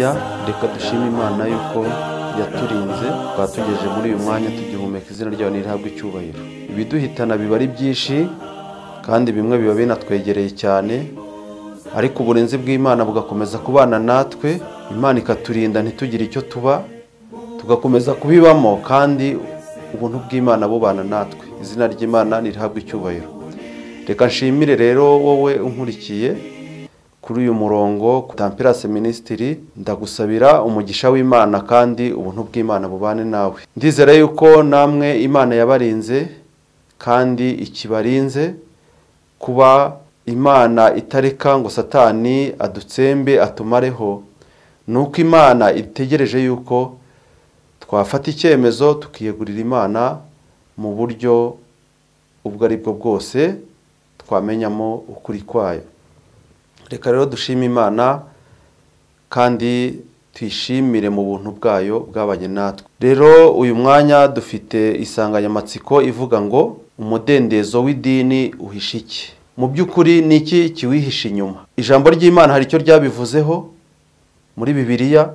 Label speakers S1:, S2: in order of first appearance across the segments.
S1: Haleluya. Reka dushime Imana yuko yaturinze, twatugeje muri uyu mwanya tugihumeka, izina ryayo nirihabwe icyubahiro. Ibiduhitana biba ari byinshi kandi bimwe biba binatwegereye cyane, ariko uburinzi bw'Imana bugakomeza kubana natwe, Imana ikaturinda ntitugire icyo tuba, tugakomeza kubibamo kandi ubuntu bw'Imana bubana natwe, izina ry'Imana nirihabwe icyubahiro. Reka nshimire rero wowe unkurikiye kuri uyu murongo Temperance Ministry, ndagusabira umugisha w'Imana kandi ubuntu bw'Imana bubane nawe. Ndizera yuko namwe Imana yabarinze kandi ikibarinze, kuba Imana itareka ngo Satani adutsembe atumareho, nuko Imana itegereje yuko twafata icyemezo tukiyegurira Imana mu buryo ubwo ari bwo bwose twamenyamo ukuri kwayo. Reka rero dushime Imana kandi tuyishimire mu buntu bwayo bwabanye natwe. Rero uyu mwanya dufite isanganyamatsiko ivuga ngo umudendezo w'idini uhisha iki? Mu by'ukuri ni iki kiwihisha inyuma? Ijambo ry'Imana hari icyo ryabivuzeho muri Bibiliya,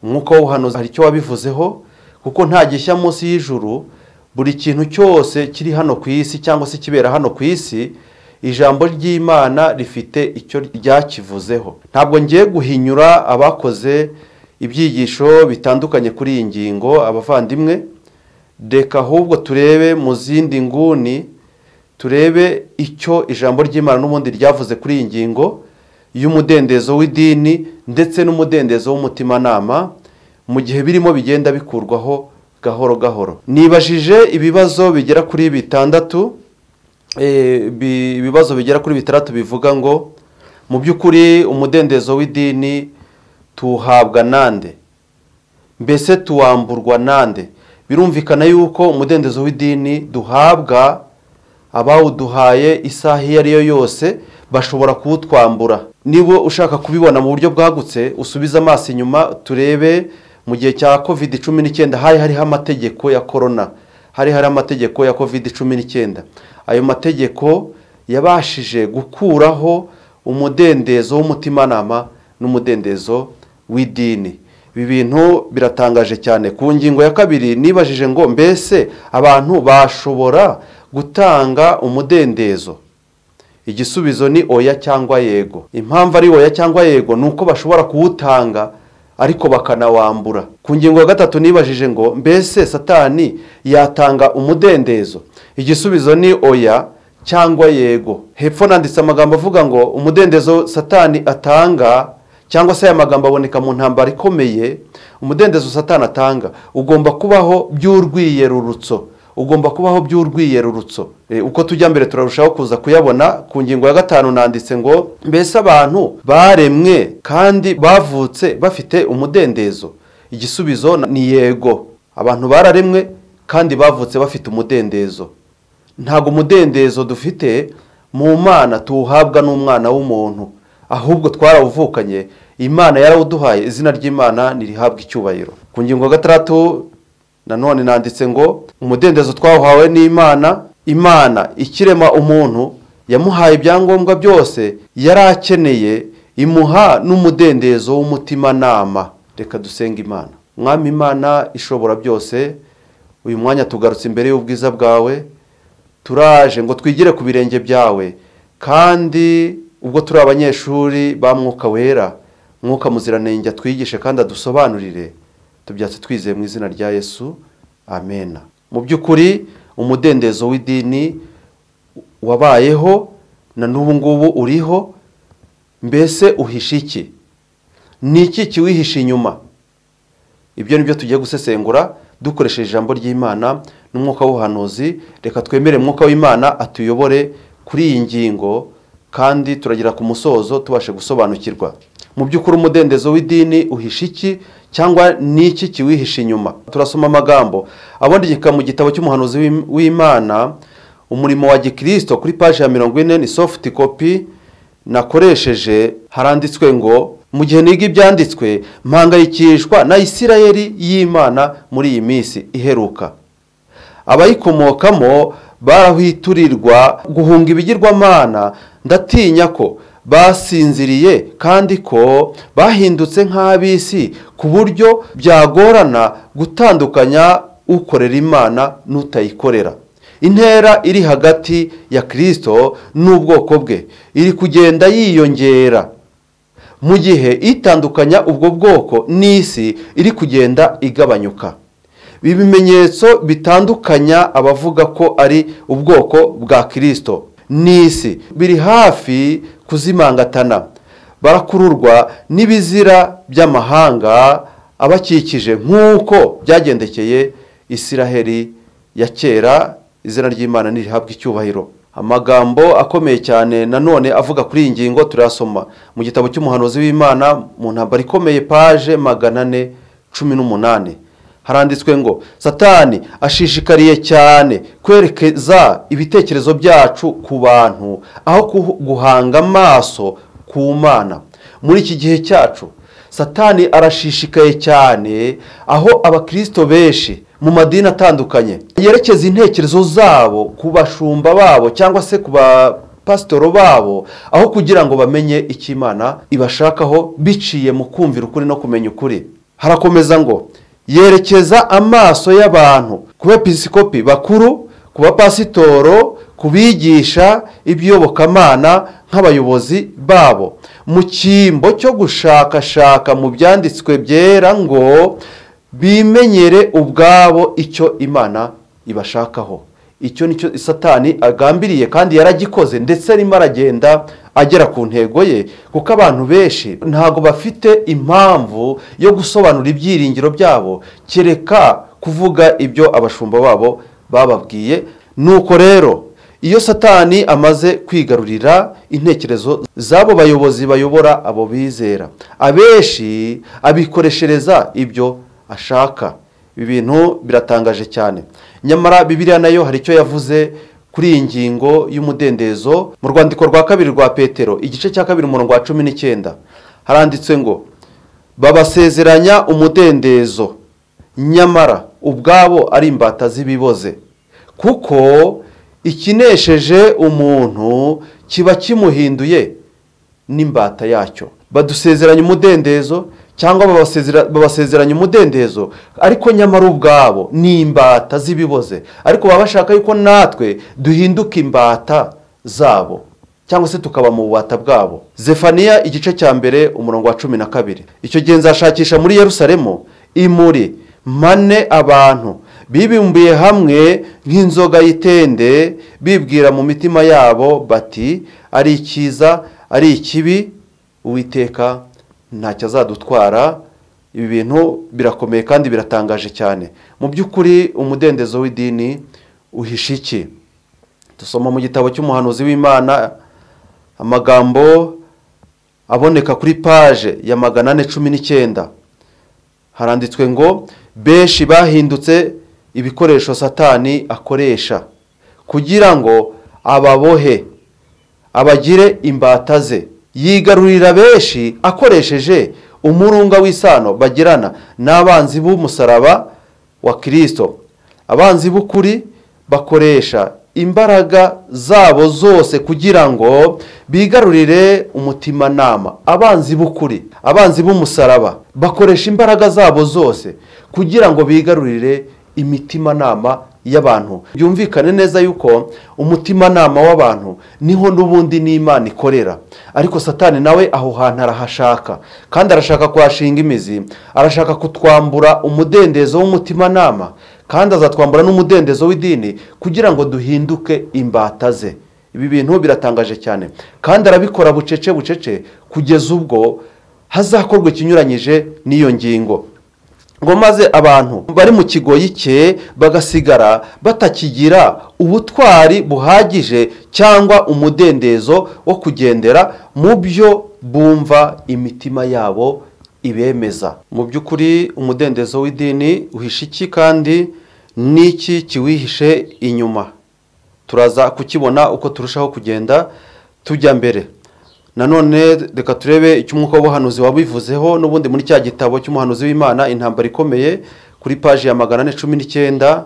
S1: umwuka w'ubuhanuzi hari icyo wabivuzeho, kuko nta gishya munsi y'ijuru. Buri kintu cyose kiri hano ku isi cyangwa se kibera hano ku isi, ijambo ry'Imana rifite icyo ryakivuzeho. Ntabwo ngiye guhinyura abakoze ibyigisho bitandukanye kuri iyi ngingo, abavandimwe, reka ahubwo turebe mu zindi nguni, turebe icyo ijambo ry'Imana n'ubundi ryavuze kuri iyi ngingo y'umudendezo w'idini ndetse n'umudendezo w'umutimanama, mu gihe birimo bigenda bikurwaho gahoro gahoro. Nibajije ibibazo bigera kuri bitandatu, ibibazo bigera kuri bitandatu bivuga ngo mu by'ukuri umudendezo w'idini tuhabwa nande? Mbese tuwamburwa nande? Birumvikana yuko umudendezo w'idini duhabwa abawuduhaye isaha iyo ari yo yose bashobora kuwutwambura. Niba ushaka kubibona mu buryo bwagutse, usubize amaso inyuma turebe mu gihe cya COVID-19 hari hariho amategeko ya corona, hari hari amategeko ya COVID-19. Ayo mategeko yabashije gukuraho umudendezo w'umutimanama n'umudendezo w'idini. Ibi bintu biratangaje cyane. Ku ngingo ya kabiri nibajije ngo mbese abantu bashobora gutanga umudendezo? Igisubizo ni oya cyangwa yego. Impamvu ari oya cyangwa yego ni uko bashobora kuwutanga ariko bakanawambura. Ku ngingo ya gatatu nibajije ngo mbese Satani yatanga umudendezo? Igisubizo ni oya cyangwa yego. Hepfo nanditse amagambo avuga ngo umudendezo Satani atanga, cyangwa se aya magambo aboneka mu ntambara ikomeye, umudendezo Satani atanga ugomba kubaho by'urwiyerurutso, ugomba kubaho by'urwiyerurutso. Uko tujya mbere turarushaho kuza kuyabona. Ku ngingo ya gatanu nanditse ngo mbese abantu baremwe kandi bavutse bafite umudendezo? Igisubizo ni yego. Abantu bararemwe kandi bavutse bafite umudendezo. Ntabwo umudendezo dufite mu Mana tuwuhabwa n'umwana w'umuntu, ahubwo twarawuvukanye, Imana yarawuduhaye, izina ry'Imana nirihabwe icyubahiro. Ku ngingo ya gatandatu nanone nanditse ngo umudendezo twawuhawe n'Imana, Imana ikirema umuntu yamuhaye ibyangombwa byose yari akeneye, imuha n'umudendezo w'umutimanama. Reka dusenge Imana. Mwami Imana ishobora byose, uyu mwanya tugarutse imbere y'ubwiza bwawe, turaje ngo twigire ku birenge byawe, kandi ubwo turi abanyeshuri ba Mwuka Wera, Mwuka Muziranenge atwigishe kandi adusobanurire, tubyatse twizeye mu izina rya Yesu, amena. Mu by'ukuri umudendezo w'idini wabayeho na n'ubu ngubu uriho, mbese uhisha iki? Ni iki kiwihisha inyuma? Ibyo nibyo tugiye gusesengura dukoresheje ijambo ry'Imana n'umwuka w'ubuhanuzi. Reka twemere Mwuka w'Imana atuyobore kuri iyi ngingo, kandi turagira ku musozo tubashe gusobanukirwa mu by'ukuri umudendezo w'idini uhisha iki, cyangwa ni iki kiwihisha inyuma. Turasoma amagambo aboneka mu gitabo cy'umuhanuzi w'Imana umurimo wa Gikristo kuri page ya 40, ni soft copy nakoresheje. Haranditswe ngo mu gihe niga ibyanditswe mpangayikishwa na Isirayeli y'Imana muri iyi minsi iheruka. Abayikomokamo barahwiturirwa guhunga ibigirwamana, ndatinya ko basinziriye kandi ko bahindutse nk'ab'isi ku buryo byagorana gutandukanya ukorera Imana n'utayikorera. Intera iri hagati ya Kristo n'ubwoko bwe iri kugenda yiyongera, mu gihe itandukanya ubwo bwoko n'isi iri kugenda igabanyuka. Ibimenyetso bitandukanya abavuga ko ari ubwoko bwa Kristo n'isi biri hafi kuzimangatana. Barakururwa n'ibizira by'amahanga abakikije nk'uko byagendekeye Isiraheli ya kera. Izina ry'Imana nirihabwe icyubahiro. Amagambo akomeye cyane nanone avuga kuri iyi ngingo turasoma mu gitabo cy'umuhanuzi w'Imana mu ntambara ikomeye, paje 418. Haranditswe ngo Satani ashishikariye cyane kwerekeza ibitekerezo byacu ku bantu aho guhanga amaso ku Mana. Muri iki gihe cyacu Satani arashishikaye cyane, aho abakristo benshi mu madini atandukanye yerekeza intekerezo zabo ku bashumba babo cyangwa se ku bapasitoro babo, aho kugira ngo bamenye icyo Imana ibashakaho biciye mu kumvira ukuri no kumenya ukuri. Harakomeza ngo yerekeza amaso y'abantu ku bepiskopi bakuru, ku bapasitoro, kubigisha iby'iyobokamana nk'abayobozi babo, mu cyimbo cyo gushakashaka mu byanditswe byera ngo bimenyere ubwabo icyo Imana ibashakaho. Icyo nicyo Satani agambiriye kandi yaragikoze, ndetse arimo aragenda agera ku ntego ye, kuko abantu benshi ntago bafite impamvu yo gusobanura ibyiringiro byabo kereka kuvuga ibyo abashumba babo bababwiye. Nuko rero iyo Satani amaze kwigarurira intekerezo z'abo bayobozi bayobora abo bizera, abenshi abikoreshereza ibyo ashaka. Ibi bintu biratangaje cyane. Nyamara Bibiliya nayo hari icyo yavuze kuri iyi ngingo y'umudendezo. Mu rwandiko rwa kabiri rwa Petero igice cya 2 umurongo wa 19 haranditse ngo babasezeranya umudendezo nyamara ubwabo ari imbata z'ibiboze, kuko ikinesheje umuntu kiba kimuhinduye n'imbata yacyo. Badusezeranya umudendezo cyangwa babasezeranya umudendezo, ariko nyamara ubwabo ni imbata z'ibiboze, ariko baba bashaka yuko natwe duhinduka imbata zabo cyangwa se tukaba mu bubata bwabo. Zefaniya igice cya 1 umurongo wa 12. Icyo gihe nzashakisha muri Yerusalemu imuri mane abantu bibumbiye hamwe nk'inzoga y'itende, bibwira mu mitima yabo bati ari icyiza ari ikibi, Uwiteka ntacyo azadutwara. Ibi bintu birakomeye kandi biratangaje cyane. Mu by'ukuri umudendezo w'idini uhisha iki? Dusoma mu gitabo cy'umuhanuzi w'Imana amagambo aboneka kuri paje ya 419. Haranditswe ngo benshi bahindutse ibikoresho Satani akoresha kugira ngo ababohe abagire imbata ze. Yigarurira benshi akoresheje umurunga w'isano bagirana n'abanzi b'umusaraba wa Kristo. Abanzi b'ukuri bakoresha imbaraga zabo zose kugira ngo bigarurire umutimanama. Abanzi b'ukuri, abanzi b'umusaraba bakoresha imbaraga zabo zose kugira ngo bigarurire imitimanama y'abantu. Byumvikane neza yuko umutimanama w'abantu niho n'ubundi n'Imana ikorera, ariko Satani nawe aho hantu arahashaka, kandi arashaka kuhashinga imizi, arashaka kutwambura umudendezo w'umutimanama, kandi azatwambura n'umudendezo w'idini kugira ngo duhinduke imbata ze. Ibi bintu biratangaje cyane, kandi arabikora bucece bucece kugeza ubwo hazakorwa ikinyuranyije n'iyo ngingo, ngo maze abantu bari mu kigoyi cye bagasigara batakigira ubutwari buhagije cyangwa umudendezo wo kugendera mu byo bumva imitima yabo ibemeza. Mu by'ukuri umudendezo w'idini uhisha iki, kandi n'iki kiwihishe inyuma? Turaza kukibona uko turushaho kugenda tujya mbere. Nanone reka turebe icyo umwuka w'ubuhanuzi wabivuzeho n'ubundi muri cya gitabo cy'umuhanuzi w'Imana intambara ikomeye, kuri paji ya 419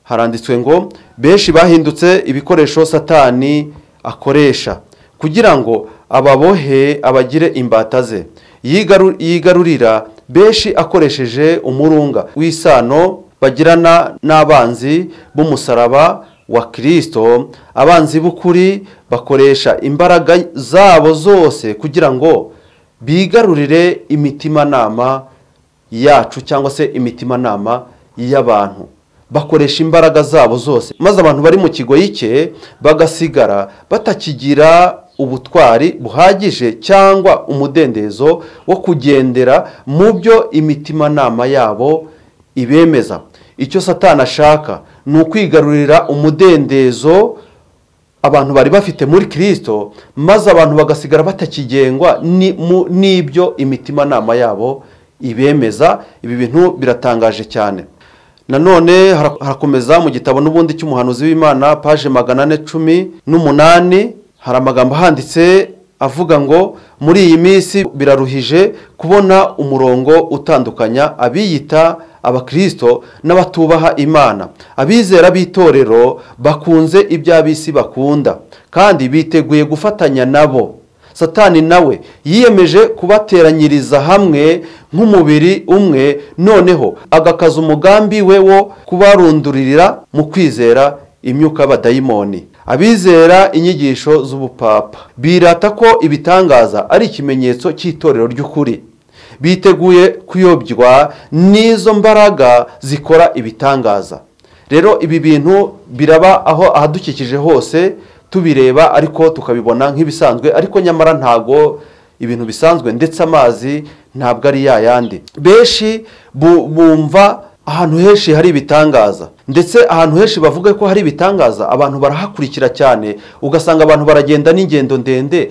S1: haranditswe ngo benshi bahindutse ibikoresho Satani akoresha kugira ngo ababohe abagire imbata ze. Yigarurira benshi akoresheje umurunga w'isano bagirana n'abanzi b'umusaraba wa Kristo. Abanzi b'ukuri bakoresha imbaraga zabo zose kugira ngo bigarurire imitimanama yacu cyangwa se imitimanama y'abantu. Bakoresha imbaraga zabo zose, maze abantu bari mu kigoyi cye bagasigara batakigira ubutwari buhagije cyangwa umudendezo wo kugendera mu byo imitimanama yabo ibemeza. Icyo Satani ashaka ni ukwigarurira umudendezo abantu bari bafite muri Kristo, maze abantu bagasigara batakigengwa n'ibyo imitimanama yabo ibemeza. Ibi bintu biratangaje cyane. Nanone harakomeza mu gitabo n'ubundi cy'umuhanuzi w'Imana, page 418, hari amagambo handitse avuga ngo muri iyi minsi biraruhije kubona umurongo utandukanya abiyita abakristo n'abatubaha Imana. Abizera b'itorero bakunze iby'ab'isi bakunda kandi biteguye gufatanya nabo. Satani nawe yiyemeje kubateranyiriza hamwe nk'umubiri umwe, noneho agakaza umugambi we wo kubarundurira mu kwizera imyuka y'abadayimoni. Abizera inyigisho z'ubupapa birata ko ibitangaza ari ikimenyetso cy'itorero ry'ukuri, biteguye kuyobywa n'izo mbaraga zikora ibitangaza. Rero ibi bintu biraba aho ahadukikije hose tubireba, ariko tukabibona nk'ibisanzwe, ariko nyamara ntago ibintu bisanzwe, ndetse amazi ntabwo ari yayandi. Benshi bumva ahantu henshi hari ibitangaza, ndetse ahantu henshi bavuga ko hari ibitangaza abantu barahakurikira cyane, ugasanga abantu baragenda n'ingendo ndende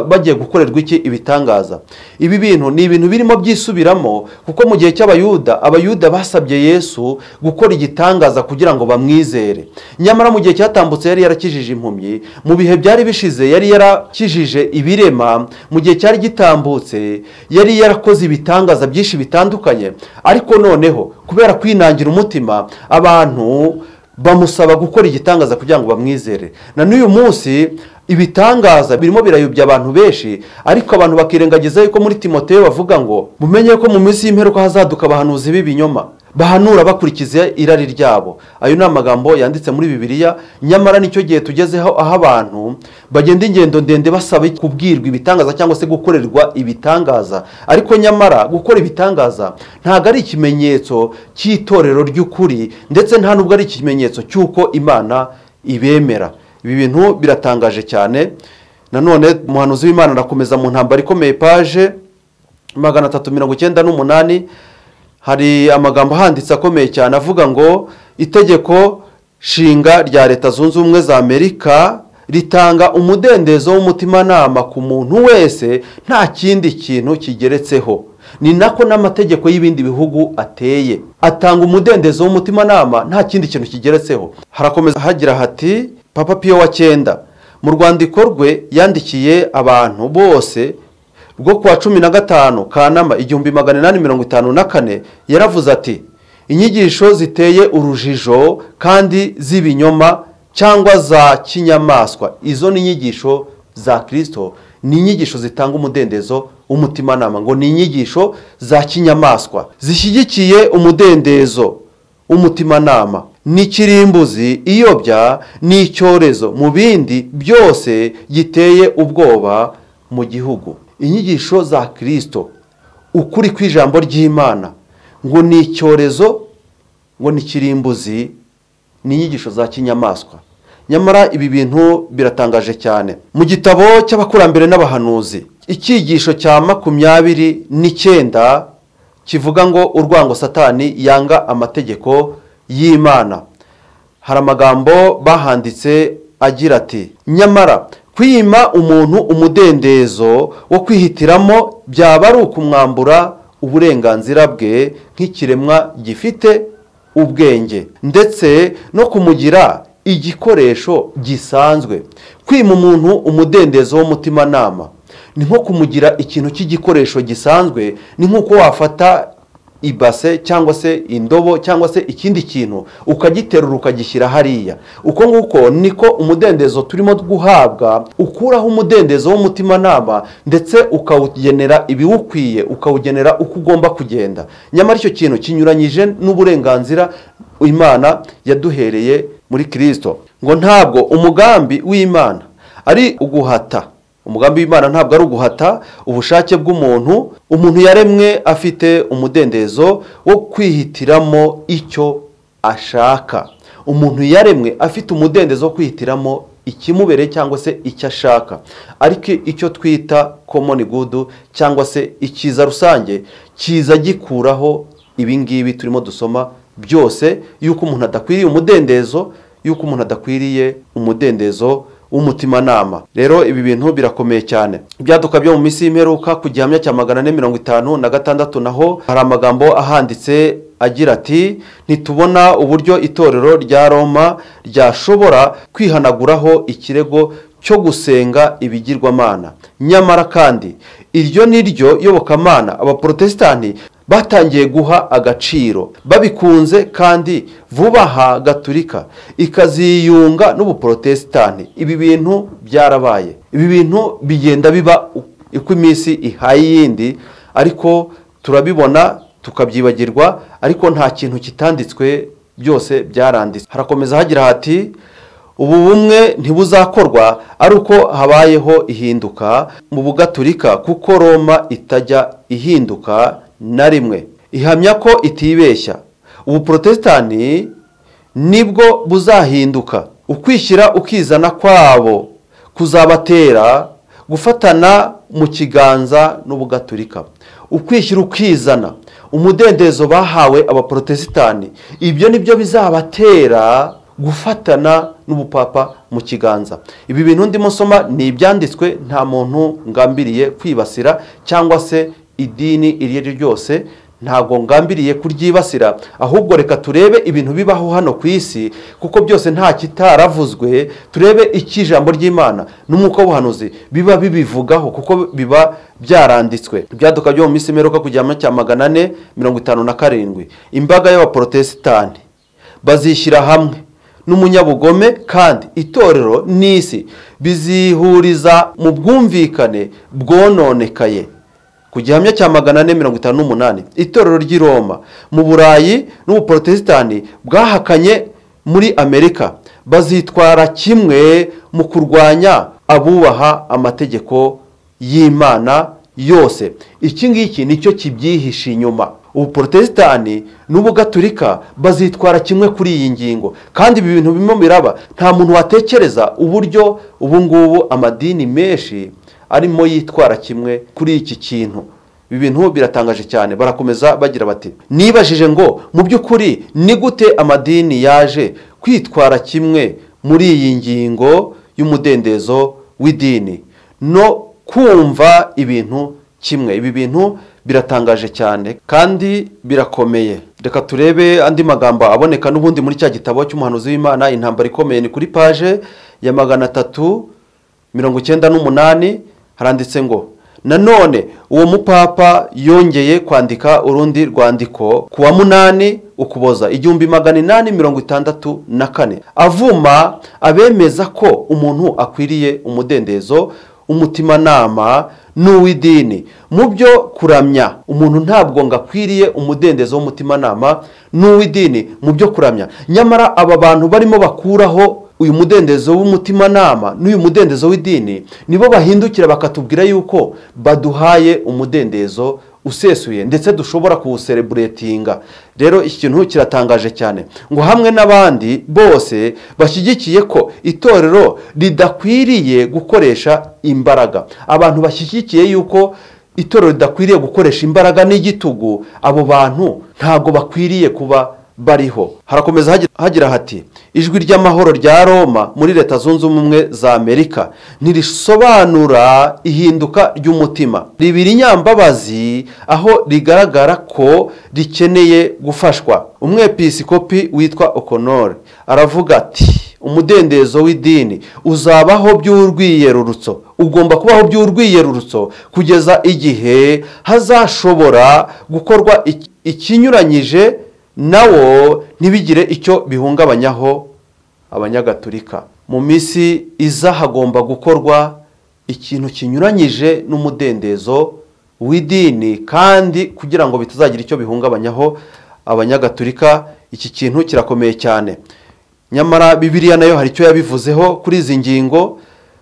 S1: bagiye gukorerwa iki ibitangaza. Ibi bintu ni ibintu birimo byisubiramo, kuko mu gihe cy'Abayuda, Abayuda basabye Yesu gukora igitangaza kugira ngo bamwizere. Nyamara mu gihe cyatambutse yari yarakijije impumyi, mu bihe byari bishize yari yarakijije ibirema, mu gihe cyari gitambutse yari yarakoze ibitangaza byinshi bitandukanye. Ariko noneho kubera kwinangira umutima, abantu bamusaba gukora igitangaza kugira ngo bamwizere. Na n'uyu munsi ibitangaza birimo birayobya abantu benshi, ariko abantu bakirengagiza yuko muri Timoteyo bavuga ngo mumenye ko mu minsi y'imperuka hazaduka abahanuzi b'ibinyoma bahanura bakurikiza irari ryabo. Ayo ni amagambo yanditse muri Bibiliya. Nyamara nicyo gihe tugezeho aho abantu bagenda ingendo ndende basaba kubwirwa ibitangaza cyangwa se gukorerwa ibitangaza, ariko nyamara gukora ibitangaza ntabwo ari ikimenyetso cy'itorero ry'ukuri, ndetse nta nubwo ari ikimenyetso cy'uko Imana ibemera. Ibi bintu biratangaje cyane. Nanone umuhanuzi w'Imana arakomeza mu ntambara ikomeye, page 398, hari amagambo handitse akomeye cyane avuga ngo itegeko nshinga rya Leta Zunze Ubumwe za Amerika ritanga umudendezo w'umutimanama ku muntu wese, nta kindi kintu kigeretseho. Ni nako n'amategeko y'ibindi bihugu ateye, atanga umudendezo w'umutimanama nta kindi kintu kigeretseho. Harakomeza hagira hati Papa Pio wa 9 mu rwandiko rwe yandikiye abantu bose rwo kuwa 15 Kanama 1854 yaravuze ati inyigisho ziteye urujijo kandi z'ibinyoma cyangwa za kinyamaswa, izo ni inyigisho za Kristo, ni inyigisho zitanga umudendezo w'umutimanama, ngo ni inyigisho za kinyamaswa zishyigikiye umudendezo w'umutimanama, ni kirimbuzi iyobya, ni icyorezo mu bindi byose giteye ubwoba mu gihugu. Inyigisho za Kristo, ukuri kw'ijambo ry'Imana, ngo ni icyorezo, ngo ni kirimbuzi, ni inyigisho za kinyamaswa. Nyamara ibi bintu biratangaje cyane. Mu gitabo cy'abakurambere n'abahanuzi, icyigisho cya 29 kivuga ngo urwango Satani yanga amategeko y'Imana, hari amagambo bahanditse agira ati nyamara kwima umuntu umudendezo wo kwihitiramo byaba ari ukumwambura uburenganzira bwe nk'ikiremwa gifite ubwenge, ndetse no kumugira igikoresho gisanzwe. Kwima umuntu umudendezo w'umutimanama ni nko kumugira ikintu cy'igikoresho gisanzwe, ni nkuko wafata ibase cyangwa se indobo cyangwa se ikindi kintu ukagiterura ukagishyira hariya. Uko nguko niko umudendezo turimo guhabwa ukuraho umudendezo w'umutimanama ndetse ukawugenera ibiwukwiye, ukawugenera uko ugomba kugenda. Nyamara icyo kintu kinyuranyije n'uburenganzira Imana yaduhereye muri Kristo. Ngo ntabwo umugambi w'Imana ari uguhata, umugambi w'Imana ntabwo ari uguhata ubushake bw'umuntu. Umuntu yaremwe afite umudendezo wo kwihitiramo icyo ashaka. Umuntu yaremwe afite umudendezo wo kwihitiramo ikimubereye cyangwa se icyo ashaka. Ariko icyo twita common good cyangwa se ikiza rusange kiza gikuraho ibingibi turimo dusoma byose, yuko umuntu adakwiriye umudendezo, yuko umuntu adakwiriye umudendezo w'umutimanama. Rero ibi bintu birakomeye cyane. Ibyaduka byo mu minsi y'imperuka ku gihamya cya 456 naho hari amagambo ahanditse agira ati: ntitubona uburyo itorero rya Roma ryashobora kwihanaguraho ikirego cyo gusenga ibigirwamana. Nyamara kandi iryo ni ryo yobokamana abaprotestani batangiye guha agaciro babikunze, kandi vuba aha Gaturika ikaziyunga n'ubuprotestani. Ibi bintu byarabaye, ibi bintu bigenda biba uko iminsi ihaye iyindi, ariko turabibona tukabyibagirwa, ariko nta kintu kitanditswe, byose byaranditswe. Harakomeza hagira hati: ubu bumwe ntibuzakorwa ari uko habayeho ihinduka mu bugaturika, kuko Roma itajya ihinduka na rimwe, ihamya ko itibeshya. Ubuprotestani nibwo buzahinduka. Ukwishyira ukizana kwabo kuzabatera gufatana mu kiganza n'ubugaturika. Ukwishyira ukizana, umudendezo bahawe abaprotestani, ibyo nibyo bizabatera gufatana n'ubupapa mu kiganza. Ibi bintu ndimo nsoma ni ibyanditswe, nta muntu ngambiriye kwibasira cyangwa se idini iryo ari ryo ryose, ntabwo ngambiriye kuryibasira, ahubwo reka turebe ibintu bibaho hano ku isi, kuko byose nta kitaravuzwe. Turebe iki ijambo ry'Imana n'umwuka w'ubuhanuzi biba bibivugaho, kuko biba byaranditswe. Ibyaduka byo mu minsi imperuka ku gihamya cya 457, imbaga y'abaprotestani bazishyira hamwe n'umunyabugome, kandi itorero n'isi bizihuriza mu bwumvikane bwononekaye. Ku gihamya cya 458, itorero ry'i Roma mu Burayi n'ubuprotestani bwahakanye muri Amerika bazitwara kimwe mu kurwanya abubaha amategeko y'Imana yose. Iki ngiki nicyo kibyihishe inyuma. Ubuprotestani n'ubugaturika bazitwara kimwe kuri iyi ngingo, kandi ibi bintu bimwe biraba. Nta muntu watekereza uburyo ubu ngubu amadini menshi arimo yitwara kimwe kuri iki kintu. Ibi bintu biratangaje cyane. Barakomeza bagira bati: nibajije ngo mu by'ukuri ni gute amadini yaje kwitwara kimwe muri iyi ngingo y'umudendezo w'idini no kumva ibintu kimwe. Ibi bintu biratangaje cyane kandi birakomeye. Reka turebe andi magambo aboneka n'ubundi muri cya gitabo cy'umuhanuzi w'Imana Intambara Ikomeye, ni kuri page ya 398, haranditse ngo: nanone uwo mupapa yongeye kwandika urundi rwandiko ku wa 8 Ukuboza 1864, avuma abemeza ko umuntu akwiriye umudendezo umutimanama n'uw'idini mu byo kuramya. Umuntu ntabwo ngakwiriye umudendezo w'umutimanama n'uw'idini mu byo kuramya. Nyamara aba bantu barimo bakuraho uyu mudendezo w'umutimanama n'uyu mudendezo w'idini, nibo bahindukira bakatubwira yuko baduhaye umudendezo usesuye ndetse dushobora kuwusereburetinga. Rero iki kintu kiratangaje cyane. Ngo hamwe n'abandi bose bashyigikiye ko itorero ridakwiriye gukoresha imbaraga. Abantu bashyigikiye yuko itorero ridakwiriye gukoresha imbaraga n'igitugu, abo bantu ntabwo bakwiriye kuba bariho. Harakomeza hagira hati: ijwi ry'amahoro rya Roma muri Leta Zunze Ubumwe za Amerika ntirisobanura ihinduka ry'umutima, ribiri nyambabazi aho rigaragara ko rikeneye gufashwa. Umwepiskopi witwa O'Connor aravuga ati: umudendezo w'idini uzabaho by'urwiyerurutso, ugomba kubaho by'urwiyerurutso kugeza igihe hazashobora gukorwa ikinyuranyije nawo ntibigire icyo bihungabanyaho abanyagatulika. Mu minsi iza hagomba gukorwa ikintu kinyuranyije n'umudendezo w'idini, kandi kugira ngo bitazagira icyo bihungabanyaho abanyagatulika. Iki kintu kirakomeye cyane. Nyamara Bibiliya nayo hari icyo yabivuzeho kuri izi ngingo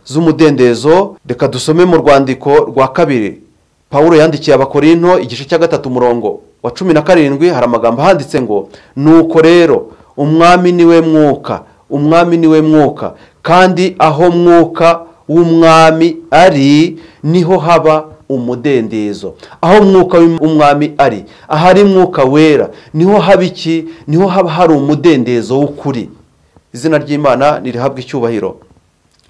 S1: z'umudendezo. Reka dusome mu rwandiko rwa kabiri Pawulo yandikiye Abakorinto igice cya 3 umurongo wa 17, hari amagambo handitse ngo: nuko rero umwami niwe mwuka, umwami niwe mwuka, kandi aho mwuka w'umwami ari niho haba umudendezo. Aho mwuka w'umwami ari, ahari mwuka wera, niho haba iki? Niho haba hari umudendezo w'ukuri. Izina ry'Imana nirihabwe icyubahiro.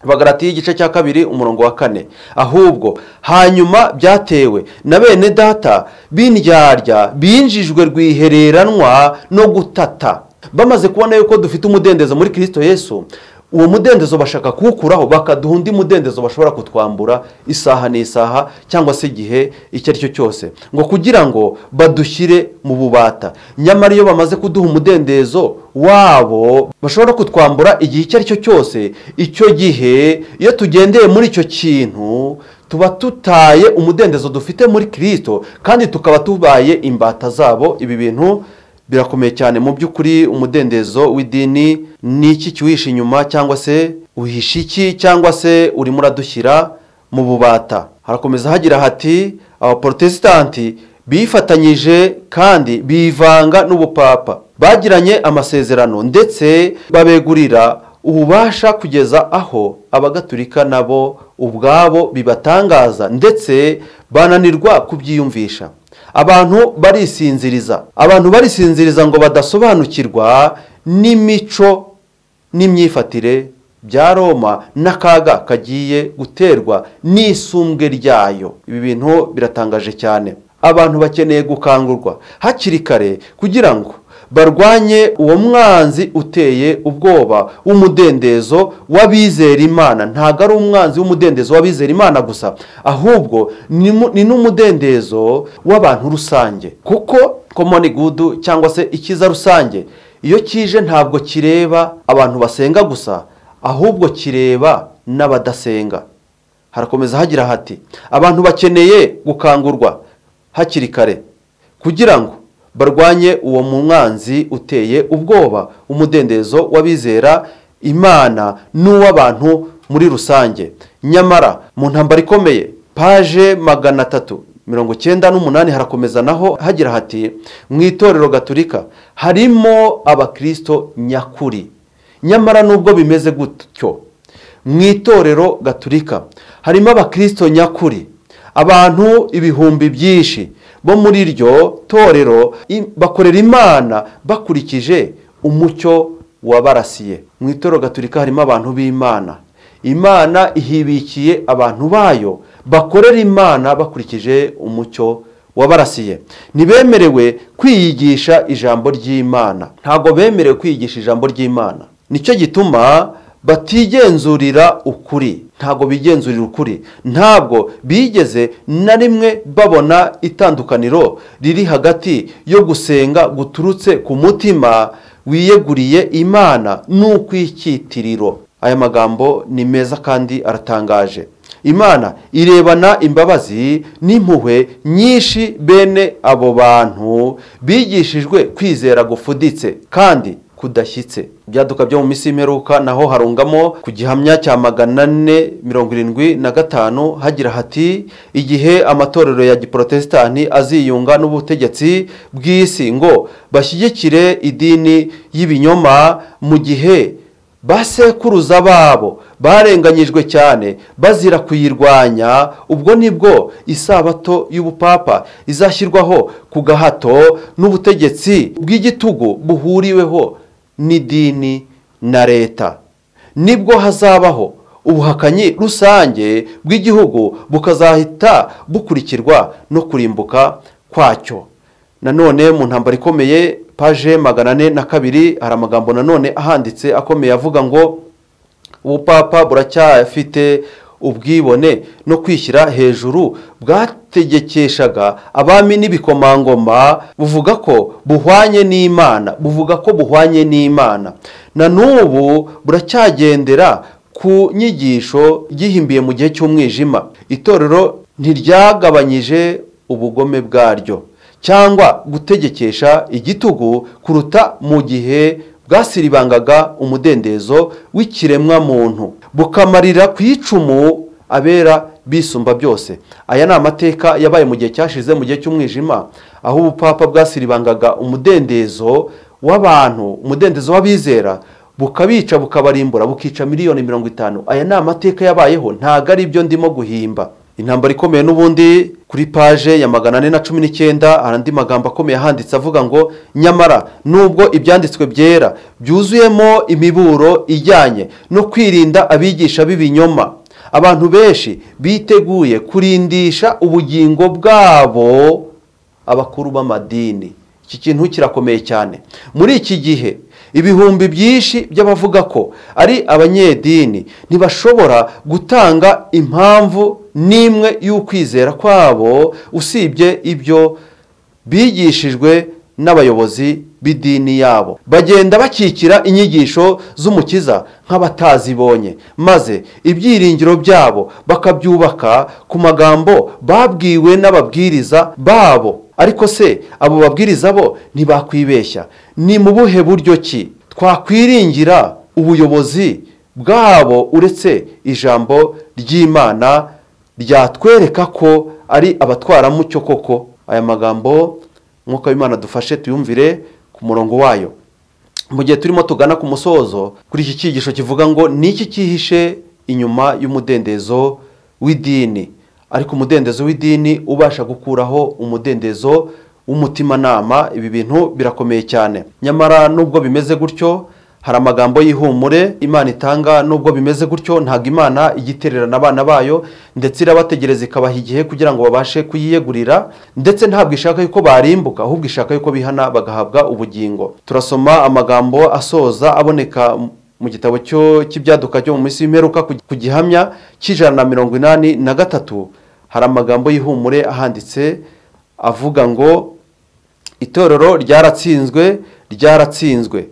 S1: Abagalatiya igice cya 2 umurongo wa 4: ahubwo hanyuma byatewe na bene data b'indyarya binjijwe rwihereranwa no gutata. Bamaze kubona yuko dufite umudendezo muri Kristo Yesu, uwo mudendezo bashaka kuwukuraho bakaduha undi mudendezo bashobora kutwambura isaha n'isaha cyangwa se igihe icyo ari cyo cyose, ngo kugira ngo badushyire mu bubata. Nyamara iyo bamaze kuduha umudendezo wabo bashobora kutwambura igihe icyo ari cyo cyose, icyo gihe iyo tugendeye muri icyo kintu tuba tutaye umudendezo dufite muri Kristo, kandi tukaba tubaye imbata zabo. Ibi bintu birakomeye cyane. Mu by'ukuri umudendezo w'idini ni iki kiwihishe inyuma, cyangwa se uhisha iki, cyangwa se urimo uradushyira mu bubata? Harakomeza hagira hati: abaprotesitanti bifatanyije kandi bivanga n'ubupapa, bagiranye amasezerano ndetse babegurira ububasha kugeza aho abagatulika nabo ubwabo bibatangaza ndetse bananirwa kubyiyumvisha. Abantu barisinziriza, abantu barisinziriza ngo badasobanukirwa n'imico n'imyifatire bya Roma n'akaga kagiye guterwa n'isumbwe ryayo. Ibi bintu biratangaje cyane. Abantu bakeneye gukangurwa hakiri kare kugira ngo barwanye uwo mwanzi uteye ubwoba w'umudendezo w'abizera Imana. Ntago ari umwanzi w'umudendezo w'abizera Imana gusa, ahubwo ni n'umudendezo w'abantu rusange, kuko common good cyangwa se ikiza rusange iyo kije ntabwo kireba abantu basenga gusa, ahubwo kireba n'abadasenga. Harakomeza hagira hati: abantu bakeneye gukangurwa hakiri kare kugira ngo barwanye uwo mwanzi uteye ubwoba umudendezo w'abizera Imana n'uw'abantu muri rusange. Nyamara mu ntambara ikomeye, paje 398, harakomeza naho hagira hati: mu itorero gatulika harimo abakristo nyakuri. Nyamara nubwo bimeze gutyo, mu itorero gatulika harimo abakristo nyakuri, abantu ibihumbi byinshi bo muri iryo torero bakorera Imana bakurikije umucyo wabarasiye. Mu itorero gatulika harimo abantu b'Imana. Imana ihibikiye abantu bayo bakorera Imana bakurikije umucyo wabarasiye. Ntibemerewe kwiyigisha ijambo ry'Imana, ntago bemerewe kwiyigisha ijambo ry'Imana. Nicyo gituma batigenzurira ukuri, ntago bigenzurira ukuri, ntabwo bigeze na rimwe babona itandukaniro riri hagati yo gusenga guturutse ku mutima wiyeguriye Imana n'ukwicyitiriro. Aya magambo ni meza kandi aratangaje. Imana irebana imbabazi n'impuhwe nyinshi bene abo bantu bigishijwe kwizera gufuditse kandi kudashyitse. Ibyaduka byo mu minsi y'imperuka naho harungamo ku gihamya cya 475 hagira hati: igihe amatorero ya giprotestani aziyunga n'ubutegetsi bw'isi ngo bashyigikire idini y'ibinyoma, mu gihe basekuruza babo barenganyijwe cyane bazira kuyirwanya, ubwo nibwo isabato y'ubupapa izashyirwaho ku gahato n'ubutegetsi bw'igitugu buhuriweho n'idini na leta. Nibwo hazabaho ubuhakanyi rusange bw'igihugu bukazahita bukurikirwa no kurimbuka kwacyo. Nanone mu ntambara ikomeye, paje 402, hari amagambo nanone ahanditse akomeye avuga ngo ubupapa buracyafite ubwibone no kwishyira hejuru bwategekeshaga abami n'ibikomangoma, buvuga ko buhwanye n'Imana, buvuga ko buhwanye n'Imana. Na n'ubu buracyagendera ku nyigisho gihimbiye mu gihe cy'umwijima. Itorero ntiryagabanyije ubugome bwaryo cyangwa gutegekesha igitugu kuruta mu gihe bwasiribangaga umudendezo w'ikiremwa muntu, bukamarira ku icumu abera bisumba byose. Aya ni amateka yabaye mu gihe cyashize, mu gihe cy'umwijima, aho ubupapa bwasiribangaga umudendezo w'abantu, umudendezo w'abizera, bukabica bukabarimbura, bukica 50 miliyoni. Aya ni amateka yabayeho, ntago ari ibyo ndimo guhimba. Intambara ikomeye n'ubundi, kuri paje ya 419 hari andi magambo akomeye ahanditse avuga ngo: nyamara nubwo ibyanditswe byera byuzuyemo imiburo ijyanye no kwirinda abigisha b'ibinyoma, abantu benshi biteguye kurindisha ubugingo bwabo abakuru b'amadini. Iki kintu kirakomeye cyane. Muri iki gihe ibihumbi byinshi by'abavuga ko ari abanyedini ntibashobora gutanga impamvu n'imwe y'ukwizera kwabo usibye ibyo bigishijwe n'abayobozi b'idini yabo. Bagenda bakikira inyigisho z'Umukiza nk'abatazibonye, maze ibyiringiro byabo bakabyubaka ku magambo babwiwe n'ababwiriza babo. Ariko se abo babwiriza bo ntibakwibeshya? Ni mu buhe buryo ki twakwiringira ubuyobozi bwabo uretse ijambo ry'Imana ryatwereka ko ari abatwaramucyo koko? Aya magambo Mwuka w'Imana dufashe tuyumvire ku murongo wayo. Mu gihe turimo tugana ku musozo kuri iki cyigisho kivuga ngo ni iki cyihishe inyuma y'umudendezo w'idini, ariko umudendezo w'idini ubasha gukuraho umudendezo w'umutimanama, ibi bintu birakomeye cyane. Nyamara nubwo bimeze gutyo, hari amagambo y'ihumure Imana itanga. Nubwo bimeze gutyo, ntabwo Imana igitererana abana bayo, ndetse irabategereza ikabaha igihe kugira ngo babashe kuyiyegurira, ndetse ntabwo ishaka yuko barimbuka, ahubwo ishaka yuko bihana bagahabwa ubugingo. Turasoma amagambo asoza aboneka mu gitabo cy'ibyaduka cyo mu minsi y'imperuka, ku gihamya cy'183. Hari amagambo y'ihumure ahanditse avuga ngo: itorero ryaratsinzwe, ryaratsinzwe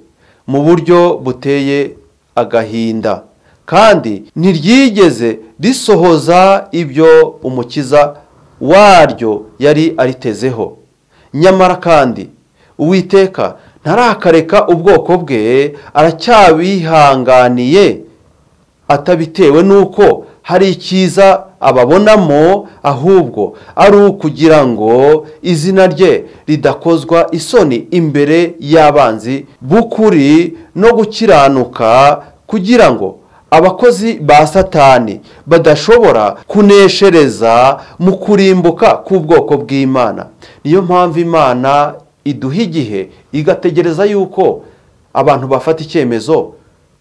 S1: mu buryo buteye agahinda, kandi ntiryigeze risohoza ibyo Umukiza waryo yari aritezeho. Nyamara kandi Uwiteka ntarakareka ubwoko bwe, aracyabihanganiye, atabitewe n'uko hari icyiza ababonamo, ahubwo ari ukugira ngo izina rye ridakozwa isoni imbere y'abanzi b'ukuri no gukiranuka, kugira ngo abakozi ba Satani badashobora kuneshereza mu kurimbuka k'ubwoko bw'Imana. Niyo mpamvu Imana iduha igihe, igategereza yuko abantu bafata icyemezo,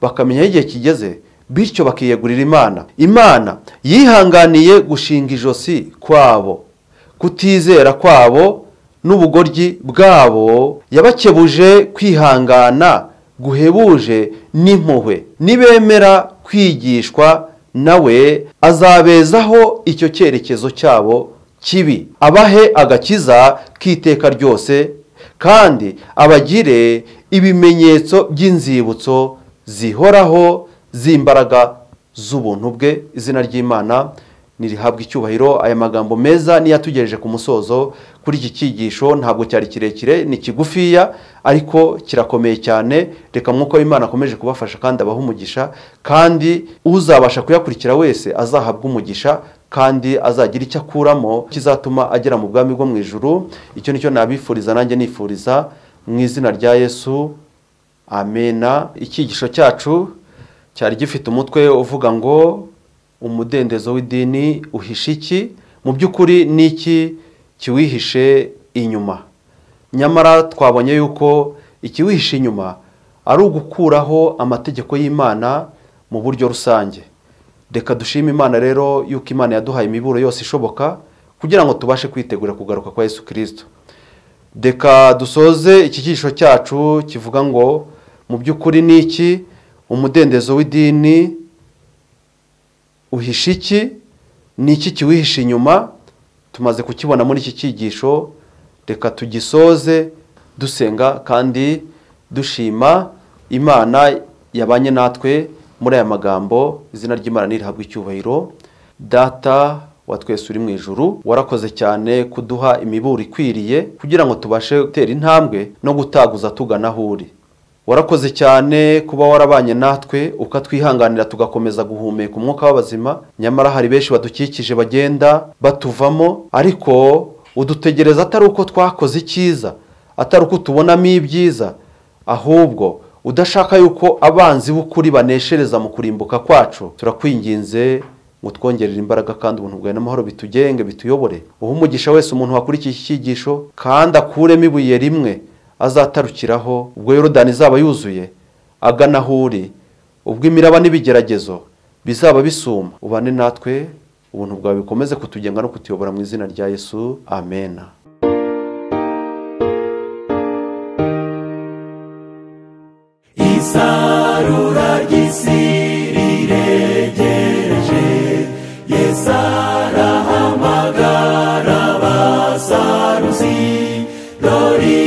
S1: bakamenya aho igihe kigeze, bityo bakiyegurira Imana. Imana yihanganiye gushinga ijosi kwabo, kutizera kwabo n'ubugoryi bwabo. Yabakebuje kwihangana guhebuje n'impuhwe. Nibemera kwigishwa nawe, azabezaho icyo cyerekezo cyabo kibi, abahe agakiza k'iteka ryose, kandi abagire ibimenyetso by'inzibutso zihoraho z'imbaraga z'ubuntu bwe. Izina ry'Imana nirihabwa icyubahiro. Aya magambo meza niyo atugejeje ku musozo kuri iki cyigisho. Ntabwo cyari kirekire, ni kigufiya, ariko kirakomeye cyane. Reka Mwuka w'Imana akomeje kubafasha kandi abaha umugisha, kandi uzabasha kuyakurikira wese azahabwa umugisha, kandi azagira icyo akuramo kizatuma agera mu bwami bwo mu ijuru. Icyo nicyo nabifuriza, nanjye nifuriza mu izina rya Yesu, amena. Icyigisho cyacu cyari gifite umutwe uvuga ngo: umudendezo w'idini uhishe iki? Mu by'ukuri ni iki kiwihishe inyuma? Nyamara twabonye yuko ikiwihishe inyuma ari ugukuraho amategeko y'Imana mu buryo rusange. Reka dushime Imana rero yuko Imana yaduhaye imiburo yose ishoboka kugira ngo tubashe kwitegura kugaruka kwa Yesu Kirisito. Reka dusoze iki cyigisho cyacu kivuga ngo: mu by'ukuri ni iki umudendezo w'idini Uhisha iki? Ni iki kiwihishe inyuma? Tumaze kukibona muri iki cyigisho, reka tugisoze dusenga kandi dushima Imana yabanye natwe muri aya magambo. Izina ry'Imana nirihabwe icyubahiro. Data wa twese uri mu ijuru, warakoze cyane kuduha imiburo ikwiriye kugira ngo tubashe gutera intambwe no gutaguza tugana aho uri. Warakoze cyane kuba warabanye natwe ukatwihanganira tugakomeza guhumeka umwuka w'abazima, nyamara hari benshi badukikije bagenda batuvamo, ariko udutegereza atari uko twakoze icyiza, atari uko tubonamo ibyiza, ahubwo udashaka yuko abanzi b'ukuri baneshereza mu kurimbuka kwacu. Turakwinginze ngo twongerere imbaraga kandi ubuntu bwawe n'amahoro bitugenge bituyobore. Uhe umugisha wese umuntu wakurikiye iki cyigisho kandi akuremo ibuye rimwe azatarukiraho ubwo Yorodani izaba yuzuye agana aho uri, ubwo imiraba n'ibigeragezo bizaba bisuma. Ubane natwe, ubuntu bwawe bukomeze kutugenga no kutuyobora mu izina rya Yesu, amena.
S2: Isarura ry'isi riregereje, Yesu arahamagara abasaruzi, dore